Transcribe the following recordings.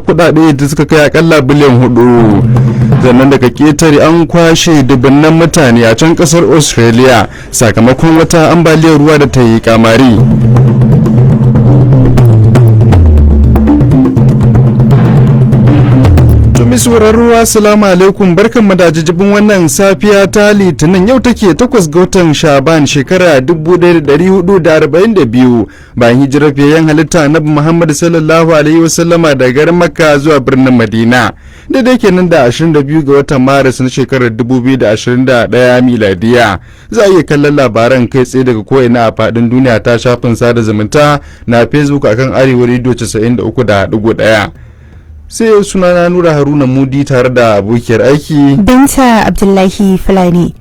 Kudade da suka kai akalla biliyan 4. Sannan daga ketare, an kwashe dubunnan mutane a can kasar Australia sakamakon wata ambaliyar ruwa da ta yi kamari. Tumi sauraro, assalamu alaikum, barkan da jijibin wannan safiya ta Litinin. Yau take 8 ga watan Shaban, shekara 1442 bayan hijirar fiyayyen halitta Annabi Muhammad sallallahu alaihi wasallama daga garin Makka zuwa birnin Madina. Daidai kenan da 22 ga watan Maris na shekarar 2021 miladiya. Za a iya kallon labaran kai tsaye daga ko'ina a faɗin duniya ta shafin sada zumunta na Facebook akan Arewa Radio 93.1. Sai sunana Nura Haruna Mudi, tare da abokiyar aiki Binta Abdullahi Fulani.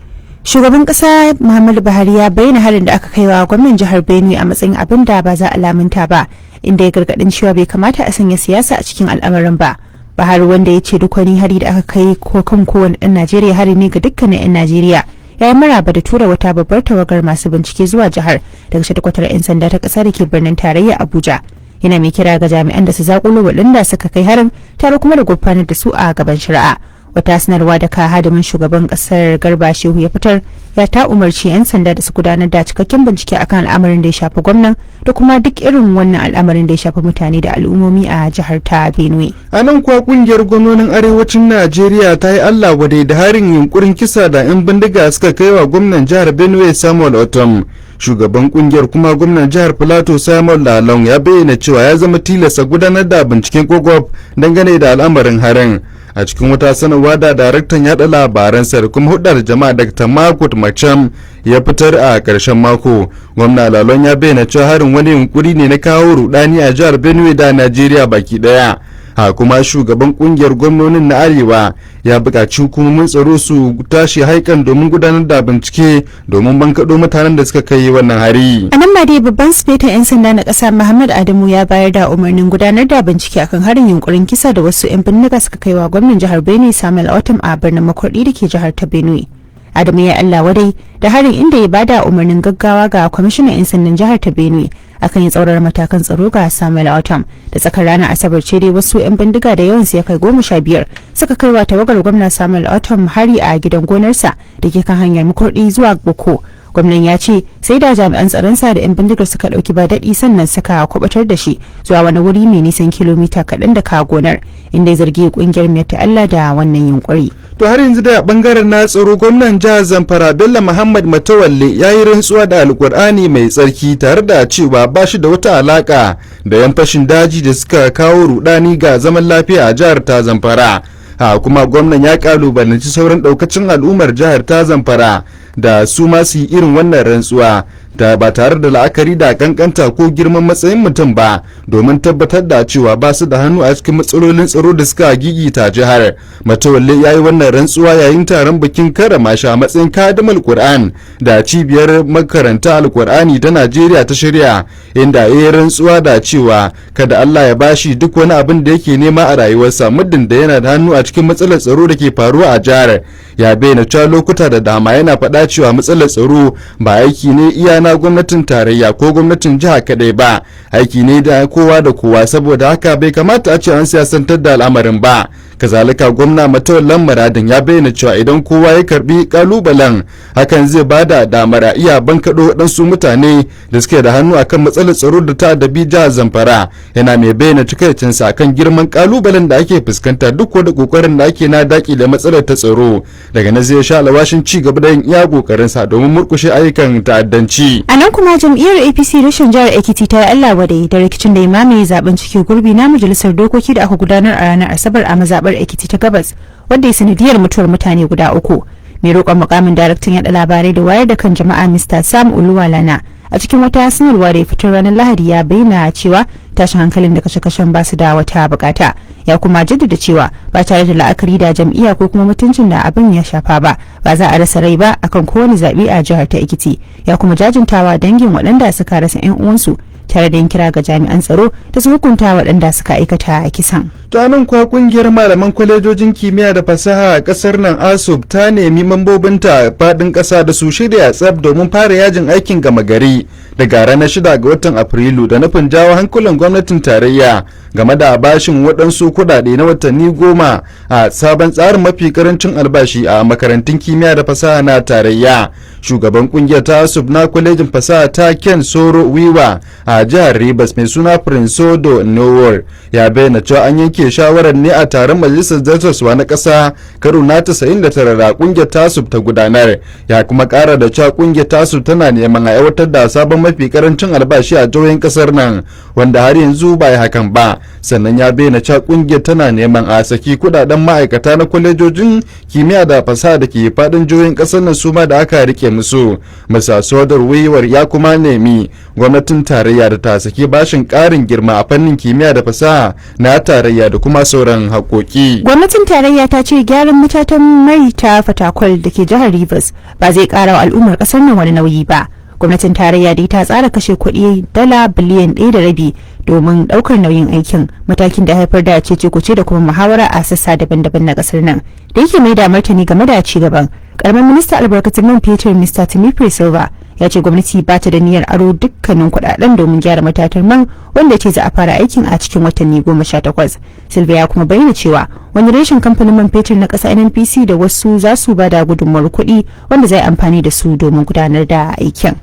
Shugaban kasa Muhammadu Buhari ya bayyana harin da aka kai wa gwamnan jihar Benue a matsayin abin da ba za a lamunta ba, inda ya gargadin cewa bai kamata a sanya siyasa a cikin al'amarin ba. Buhari, wanda ya ce duk wani hari da aka kai ko kan kowane ɗan Najeriya hari ne ga dukkanin 'yan Najeriya, ya yi maraba da tura wata babbar tawagar masu bincike zuwa jihar daga shadakwatar 'yan sanda ta ƙasa da ke birnin tarayya Abuja. Yana mai kira ga jami'an da su zakulo waɗanda suka kai harin tare kuma da gurfanar da su a gaban shari'a. Wata sanarwa da ka hadimin shugaban kasar Garba Shehu ya fitar ya ta umarci 'yan sanda da su gudanar da cikakken bincike akan al'amarin da ya shafi gwamnan da kuma duk irin wannan al'amarin da ya shafi mutane da al'ummomi a jihar ta Benue. A nan kuwa, kungiyar gwamnonin arewacin Najeriya ta yi Allah wadai da harin yunkurin kisa da 'yan bindiga suka kai wa gwamnan jihar Benue, Samuel Otom. Shugaban kungiyar kuma gwamnan jihar Plateau, Samuel Lalong, ya bayyana cewa ya zama tilasta gudanar da binciken kwakwaf dangane da al'amarin harin. A cikin wata sanarwa da daraktan yada labaransa da kuma hudar jama'a, Dr. Makut Macham, ya fitar a ƙarshen mako, gwamna Lalon ya bayyana cewa harin wani yunkuri ne na kawo rudani a jihar Benue da Najeriya baki daya. Ha kuma shugaban kungiyar gwamnonin na arewa ya buƙaci hukumomin tsaro su tashi haikan domin gudanar da bincike domin bankaɗo mutanen da suka kai wannan hari. A nan ma dai, babban sifetan 'yan sanda na ƙasa Muhammad Adamu ya bayar da umarnin gudanar da bincike akan harin yunkurin kisa da wasu 'yan bindiga suka kai wa gwamnan jihar Benue, Samuel Otom, a birnin Makurdi da ke jihar ta Benue. Adamu ya Allah wadai da harin, inda ya bada umarnin gaggawa ga kwamishinan 'yan sandan jihar ta Benue akan yi tsaurar matakan tsaro ga Samuel Otom. Da tsakar ranar Asabar ce dai wasu 'yan bindiga da yawansu ya kai 15 suka kai wa tawagar gwamna Samuel Otom hari a gidan gonarsa da ke kan hanyar Makurdi zuwa Boko. Gwamnan ya ce sai da jami'an tsaronsa da 'yan bindigar suka dauki ba daɗi sannan suka kubutar da shi zuwa wani wuri mai nisan kilomita kaɗan da ka gonar, inda ya zargi kungiyar Mai Allah da wannan yunkuri. To, har yanzu da bangaren na tsaro, gwamnan jihar Zamfara Bello Muhammad Matawalle ya yi rantsuwa da Alkur'ani mai tsarki tare da cewa ba shi da wata alaka da yan fashin daji da suka kawo rudani ga zaman lafiya a jihar ta Zamfara. Ha kuma gwamnan ya kalubalanci sauran daukacin al'ummar jihar ta Zamfara da su ma su yi irin wannan rantsuwa da ba tare da la'akari da kankanta ko girman matsayin mutum ba, domin tabbatar da cewa ba su da hannu a cikin matsalolin tsaro da suka gigita jihar. Matawalle ya yi wannan rantsuwa yayin taron bikin karama shi a matsayin kadimul Qur'an da cibiyar makaranta Alkur'ani ta Najeriya ta shirya, inda ya yi rantsuwa da cewa kada Allah ya bashi duk wani abin da yake nema a rayuwarsa muddin da yana da hannu a cikin matsalar tsaro da ke faruwa a jihar. Ya bayyana cewa lokuta da dama yana faɗa cewa matsalar tsaro ba aiki ne iya na gwamnatin tarayya ko gwamnatin jiha kadai ba, aiki ne da kowa da kowa, saboda haka bai kamata a ce an siyasantar da al'amarin ba. Kazalika, gwamna Matawallan Muradin ya bayyana cewa idan kowa ya karbi kalubalen, hakan zai bada damar a iya bankaɗo waɗansu mutane da suke da hannu akan matsalar tsaro da ta adabi jihar Zamfara. Yana mai bayyana takaicinsa akan girman kalubalen da ake fuskanta duk wani kokarin da ake na da matsalar ta tsaro. Daga nan zai sha alwashin ci gaba da yin iya kokarinsa domin murkushe ayyukan ta'addanci. A nan kuma, jam'iyyar APC rashin jihar Ekiti ta yi Allah wadai da rikicin da ya mamaye zaben cike gurbi na majalisar dokoki da aka gudanar a ranar Asabar a mazabar Ekiti ta Gabas, wanda ya sanadiyar mutuwar mutane guda uku. Mai roƙon mukamin daraktan yaɗa labarai da wayar da kan jama'a, Mr. Sam Oluwalana, a cikin wata sanarwa da ya fitar ranar Lahadi ya bayyana cewa tashin hankalin da kashe-kashen ba su da wata bukata. Ya kuma jaddada cewa ba tare da la'akari da jam'iyya ko kuma mutuncin da abin ya shafa ba, ba za a rasa rai ba akan kowane zaɓe a jihar ta Ekiti. Ya kuma jajintawa dangin waɗanda suka rasa 'yan uwansu tare da yin kira ga jami'an tsaro da su hukunta waɗanda suka aikata kisan. Ta nan kuwa, kungiyar malaman kwalejojin kimiyya da fasaha a kasar nan, ASUP, ta nemi mambobinta fadin kasa da su shirya tsab domin fara yajin aikin gama gari daga ranar 6 ga watan Afrilu, da nufin jawo hankulan gwamnatin tarayya game da bashin waɗansu kuɗaɗe na watanni 10 a sabon tsarin mafi karancin albashi a makarantun kimiyya da fasaha na tarayya. Shugaban kungiyar ta ASUP na kwalejin fasaha ta Ken Soro Wiwa a jihar Rivers, mai suna Prince Odo Nowor, ya bayyana cewa an yanke shawarar ne a taron majalisar zartaswa na ƙasa karo na 99 da kungiyar ta ASUP ta gudanar. Ya kuma ƙara da cewa kungiyar ta ASUP tana neman a aiwatar da sabon mafi karancin albashi a jihohin kasar nan, wanda har yanzu ba yi hakan ba. Sannan ya bayyana cewa kungiyar tana neman a saki kudaden ma'aikata na kwalejojin kimiyya da fasaha da ke fadin jihohin kasar nan suma da aka rike musu. Masa Sodar Wiwar ya kuma nemi gwamnatin tarayya da ta saki bashin karin girma a fannin kimiyya da fasaha na tarayya da kuma sauran haƙoƙi. Gwamnatin tarayya ta ce gyaran matatan mai ta Fatakwal da ke jihar Rivers ba zai kara wa al'ummar kasar nan wani nauyi ba. Gwamnatin tarayya dai ta tsara kashe kuɗi dala biliyan 1.5 domin ɗaukar nauyin aikin, matakin da haifar da cece kuce da kuma muhawara a sassa daban-daban na ƙasar nan. Da yake mai da martani game da ci gaban, karamin minista albarkatun man fetur, Mr Timothy Silva, ya ce gwamnati ba ta da niyyar aro dukkanin kuɗaɗen domin gyara matatar man, wanda ce za a fara aikin a cikin watanni 18. Silva ya kuma bayyana cewa wani reshen kamfanin man fetur na ƙasa, NNPC, da wasu za su ba da gudunmawar kuɗi wanda zai amfani da su domin gudanar da aikin.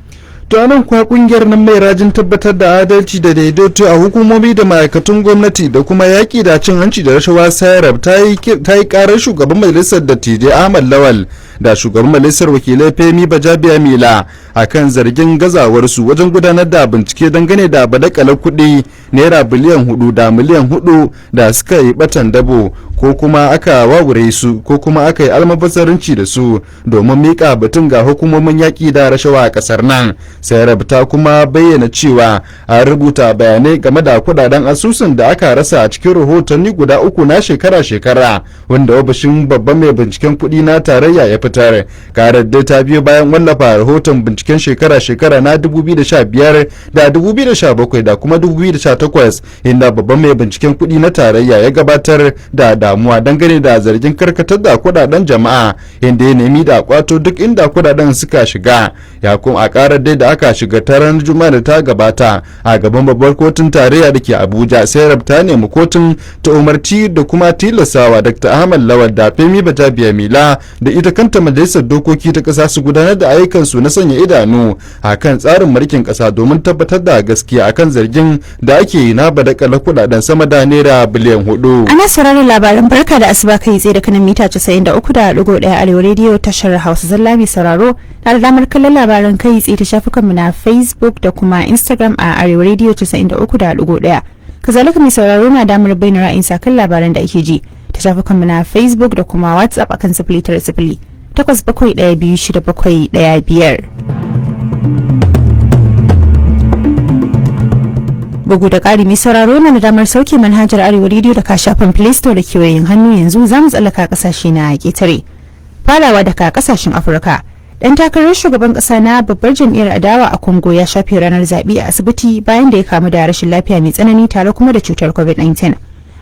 To nan kuwa, kungiyar nan mai rajin tabbatar da adalci da daidaito a hukumomi da ma'aikatan gwamnati da kuma yaƙi da cin hanci da rashawa, SERAP, ta yi karar shugaban majalisar dattijai Ahmad Lawal da shugaban majalisar wakilai Femi Gbajabiamila a kan zargin gazawarsu wajen gudanar da bincike dangane da badakalar kuɗi naira biliyan 4 da miliyan 4 da suka yi batan dabo, ko kuma aka wawure su, ko kuma aka yi almubazzaranci da su, domin mika batun ga hukumomin yaƙi da rashawa a ƙasar nan. SERAP ta kuma bayyana cewa an rubuta bayanai game da kudaden asusun da aka rasa a cikin rahotanni guda uku na shekara-shekara wanda ofishin babban mai binciken kuɗi na tarayya ya fitar. Karar dai ta biyo bayan wallafa rahoton binciken shekara-shekara na 2015 da 2017 da kuma 2018, inda babban mai binciken kuɗi na tarayya ya gabatar da damuwa dangane da zargin karkatar da kudaden jama'a, inda ya nemi da kwato duk inda kudaden suka shiga. Ya kuma a karar dai da aka shiga ta ranar Juma'a da ta gabata a gaban babbar kotun tarayya da ke Abuja, SERAP ta nemi kotun ta umarci da kuma tilastawa Dr Ahmad Lawal da Femi Gbajabiamila da ita kanta majalisar dokoki ta kasa su gudanar da ayyukansu na sanya idanu a kan tsarin mulkin kasa domin tabbatar da gaskiya akan zargin da ake yi na badakala kudaden sama da naira biliyan 4. Ana sauraron labaran Barka da Asuba kai tsaye da kanan mita 93.1 Arewa Rediyo, tashar Hausa zalla. Mai sauraro na da damar kallon labaran kai tsaye ta shafukanmu na Facebook da kuma Instagram a Arewa Radio 93.1. Kazalika, mai sauraro na damar bayyana ra'ayinsa kan labaran da ake ji ta shafukanmu na Facebook da kuma WhatsApp akan 09087126715. Bugu da ƙari, mai sauraro na da damar sauke manhajar Arewa Radio da ka shafin Play Store da kewayen hannu. Yanzu za mu tsallaka kasashe na ƙetare, farawa daga kasashen Afirka. Dan takarar shugaban kasa na babbar jam'iyyar adawa a Congo ya shafe ranar zaɓe a asibiti bayan da ya kamu da rashin lafiya mai tsanani tare kuma da cutar COVID-19.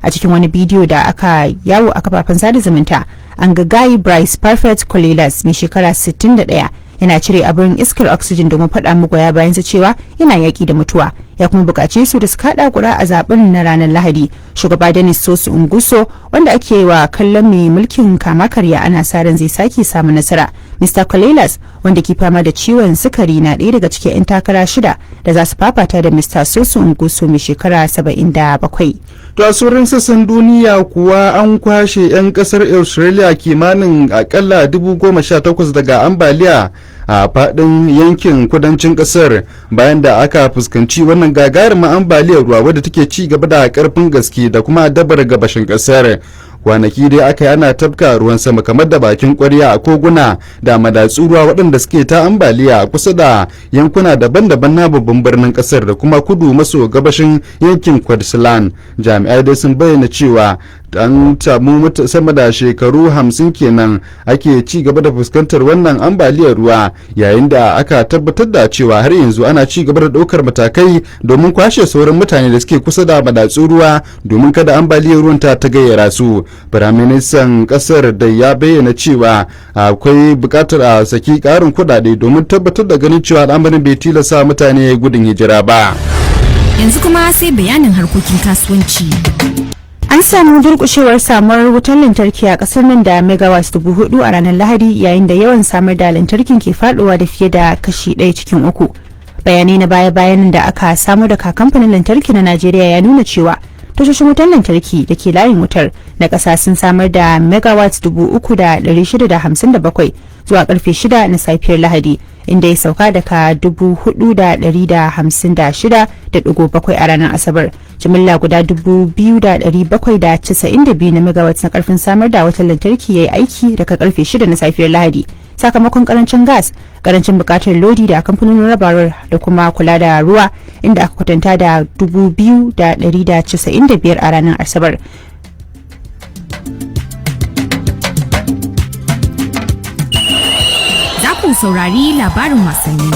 A cikin wani bidiyo da aka yawo a kafafen sada zumunta, an ga Guy Brice Parfait Kolelas, mai shekara 61, yana cire abin iskar oxygen domin faɗa magoya bayansa cewa yana yaƙi da mutuwa, ya kuma buƙace su da su kaɗa ƙuri'a a zaben na ranar Lahadi. Shugaba Denis Sassou Nguesso, wanda ake wa kallon mai mulkin kama karya, ana sa ran zai sake samu nasara. Mr Kolelas, wanda ke fama da ciwon sukari, na ɗaya daga cikin 'yan takara shida da za su fafata da Mr Sassou Nguesso mai shekara 77. To a sauran sassan duniya kuwa, an kwashe 'yan kasar Australia kimanin akalla 18,000 daga ambaliya a fadin yankin kudancin kasar, bayan da aka fuskanci wannan gagarumin ambaliyar ruwa wadda take ci gaba da karfin gaske da kuma dabar gabashin kasar. Kwanaki dai aka yi ana tafka ruwan sama kamar da bakin kwarya a koguna da madatsu ruwa waɗanda suke ta ambaliya kusa da yankuna daban-daban na babban birnin kasar da kuma kudu maso gabashin yankin Queensland. Jami'ai dai sun bayyana cewa An samu sama da shekaru 50 kenan ake ci gaba da fuskantar wannan ambaliyar ruwa, yayin da aka tabbatar da cewa har yanzu ana ci gaba da ɗaukar matakai domin kwashe sauran mutane da suke kusa da madatsun ruwa domin kada ambaliyar ruwan ta gayyara su. Firaministan kasar da ya bayyana cewa akwai buƙatar a saki ƙarin kuɗaɗe domin tabbatar da ganin cewa al'amarin bai tilasta mutane gudun hijira ba. Yanzu kuma sai bayanin harkokin kasuwanci. An samu durkushewar samuwar wutar lantarki a kasar nan da megawatts 4,000 a ranar Lahadi, yayin da yawan samar da lantarkin ke faduwa da fiye da kashi 1 cikin 3. Bayanai na baya-bayan da aka samu daga kamfanin lantarki na Najeriya ya nuna cewa tashoshin wutar lantarki da ke layin wutar na ƙasa sun samar da megawatts 3,657 zuwa karfe 6 na safiyar Lahadi, inda ya sauka daga 4,156.7 a ranar Asabar. Jimilla guda 2,792 na megawatts na karfin samar da wutar lantarki ya yi aiki daga karfe 6 na safiyar Lahadi, sakamakon karancin gas, karancin bukatar lodi da kamfanonin rabarwar da kuma kula da ruwa, inda aka kwatanta da 2,195 a ranar Asabar. Za ku saurari labarin wasanni.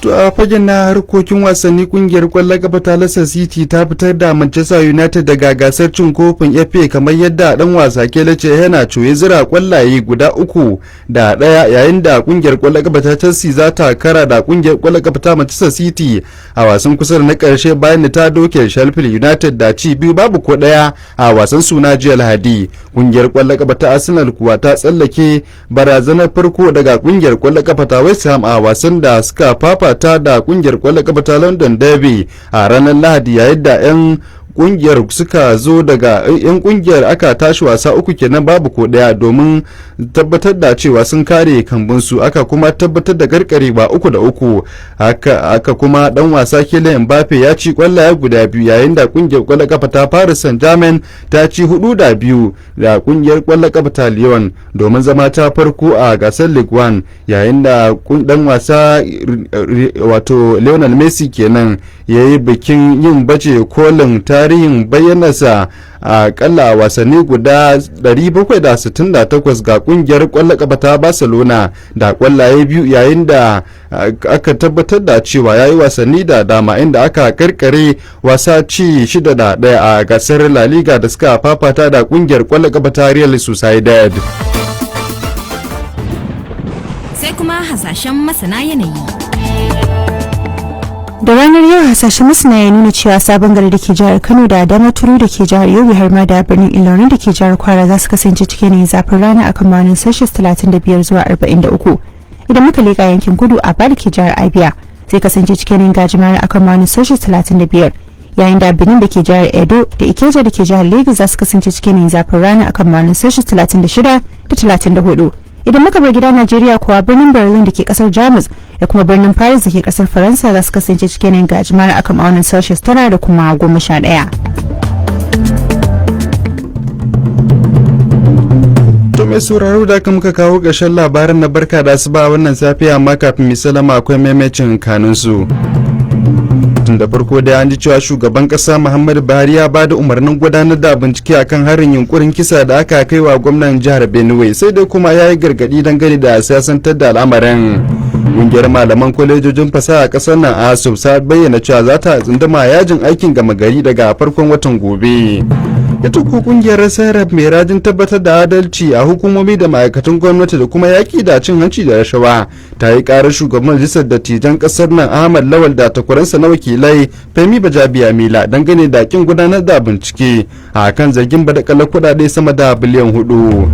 To, a fagen na harkokin wasanni, kungiyar kwallon kafa ta Leicester City ta fitar da Manchester United daga gasar cin kofin FA, kamar yadda dan wasa Kelechi Iheanacho ya zira kwallaye guda 3-1, yayin da kungiyar kwallon kafa ta Chelsea za ta kara da kungiyar kwallon kafa ta Manchester City a wasan kusa na karshe, bayan da ta doke Sheffield United da ci 2 babu ko 1 a wasan suna jiya Lahadi. Kungiyar kwallon kafa ta Arsenal kuwa ta tsallake barazanar farko daga kungiyar kwallon kafa ta West Ham a wasan da suka fafata da kungiyar kwallon kafa ta London Derby a ranar Lahadi, yayin da 'yan kungiyar suka zo daga yan kungiyar aka tashi wasa 3 kenan babu ko 1 domin tabbatar da cewa sun kare kambunsu, aka kuma tabbatar da karkarewa 3-3. Haka kuma dan wasa Kylian Mbappe ya ci kwallaye guda biyu, yayin da kungiyar kwallon kafa ta Paris Saint-Germain ta ci 4-2 da kungiyar kwallon kafa ta Lyon domin zama ta farko a gasar Ligue 1, yayin da dan wasa, wato Lionel Messi kenan, ya yi bikin yin baje kolin tarihin bayyanarsa a kalla wasanni guda 768 ga kungiyar kwallon kafa ta Barcelona da kwallaye biyu, yayin da aka tabbatar da cewa ya yi wasanni da dama, inda aka karkare wasa ci 6-1 a gasar La Liga da suka fafata da kungiyar kwallon kafa ta Real Sociedad. Sai kuma hasashen masana yanayi. Da ranar yau, hasashen masana ya nuna cewa Sabon Gari da ke jihar Kano da Damaturu da ke jihar Yobe, har ma da birnin Ilorin da ke jihar Kwara, za su kasance cikin yanayin zafin rana akan ma'aunin Celsius 35 zuwa 43. Idan muka leƙa yankin kudu, a da ke jihar Abia zai kasance cikin yanayin gajimare akan ma'aunin Celsius 35, yayin da Benin da ke jihar Edo da Ikeja da ke jihar Lagos za su kasance cikin yanayin zafin rana akan ma'aunin Celsius 36 da 34. Idan muka bar gida Najeriya kuwa, birnin Berlin da ke kasar Jamus da kuma birnin Paris da ke kasar Faransa za su kasance cikin yanayin gajimare akan ma'aunin Celsius 9 da kuma 11. To, mai sauraro, da aka muka kawo ƙarshen labarin na barka da asuba wannan safiya, amma kafin misalama akwai maimacin kanunsu. Tun da farko da an ji cewa shugaban kasa Muhammadu Buhari ya bada umarnin gudanar da bincike akan harin yunkurin kisa da aka kai wa gwamnan jihar Benue, sai dai kuma ya yi gargadi dangane da siyasantar da al'amarin. Ƙungiyar malaman kwalejojin fasaha a ƙasar nan, ASUP, ta bayyana cewa za ta tsunduma yajin aikin gama gari daga farkon watan gobe. Ita ko kungiyar Serap mai rajin tabbatar da adalci a hukumomi da ma'aikatan gwamnati da kuma yaƙi da cin hanci da rashawa ta yi ƙarar shugaban majalisar dattijan ƙasar nan Ahmad Lawal da takwaransa na wakilai Femi Bajabiya Mila dangane da kin gudanar da bincike a kan zargin badakalar kuɗaɗe sama da biliyan 4.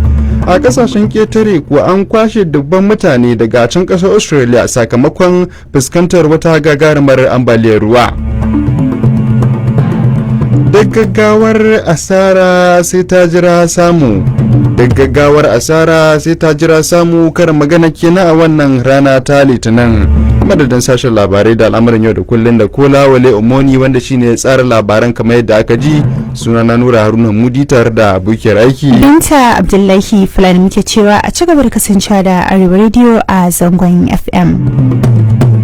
A kasashen ketare kuwa, an kwashe dubban mutane daga can kasar Australia sakamakon fuskantar wata gagarumar ambaliyar ruwa. Duk gaggawar asara sai ta jira samu, duk gaggawar asara sai ta jira samu, karin magana kenan a wannan rana ta Litinin. Madadin sashen labarai da al'amuran yau da kullun da Kola Wale Omoni, wanda shine ya tsara labaran kamar yadda aka ji, suna na Nura Haruna Mudi, tare da abokiyar aiki Binta Abdullahi Fulani, muke cewa a ci gaba da kasancewa da Arewa Radio a zangon FM.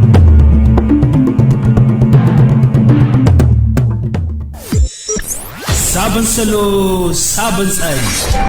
Sabon salo, sabon tsari.